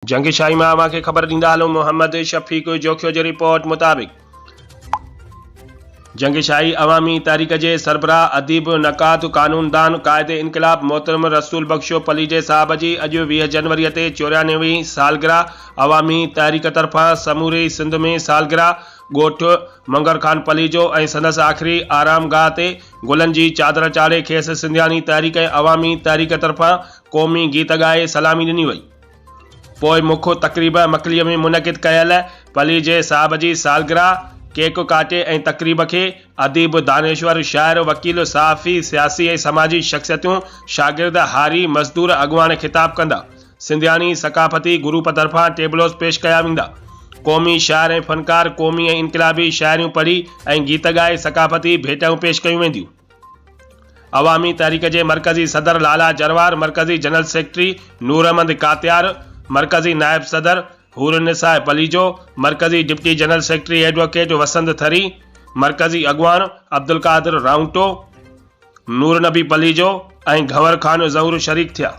جنگشاهي مان اوهان کي خبر ڏيندا هلون محمد شفيق جوکيو جي رپورٽ مطابق جنگشاهي عوامي تحريڪ جي سربراهه اديب نقاد قانوندان قائد انقلاب محترم رسول بخشو پليجي صاحب جي اڄ 20 جنوري تي 94 هين سالگرهه عوامي تحريڪ طرفان سموري سنڌ ۾ سالگرهه ڳوٺ منگر خان پليجو ۽ سندس آخري آرامگاهه تي گلن جي چادر چاڙهي کيس سنڌياڻي تحريڪ ۽ عوامي تحريڪ طرفان قومي گيت ڳائي سلامي ڏني وئي. پوء مک تقريب مڪليء ۾ منعقد ڪيل پليجي صاحب جي سالگرهه، ڪيڪ ڪاٽي ۽ تقريب کي اديب، دانشور، شاعر، وڪيل، صحافي، سياسي ۽ سماجي شخصيتون، شاگرد، هاري، مزدور اڳواڻ خطاب ڪندا. سنڌياڻي ثقافتي گروپ طرفان ٽيبلوز پيش ڪيا ويندا. قومي شاعر ۽ فنڪار قومي ۽ انقلابي شاعريون پڙهي ۽ گيت ڳائي ثقافتي ڀيٽائون پيش ڪيون وينديون. عوامي تحريڪ جي مرڪزي صدر لالا جروار، مرڪزي جنرل سيڪريٽري نور احمد ڪاتيار، مرڪزي نائب صدر حورالنساء پليجو، مرڪزي deputy general secretary advocate Wasand Thari, مرڪزي اڳواڻ عبدالقادر رائونٽو، نور نبي پليجو ۽ گهنور خان زئور شريڪ ٿيا.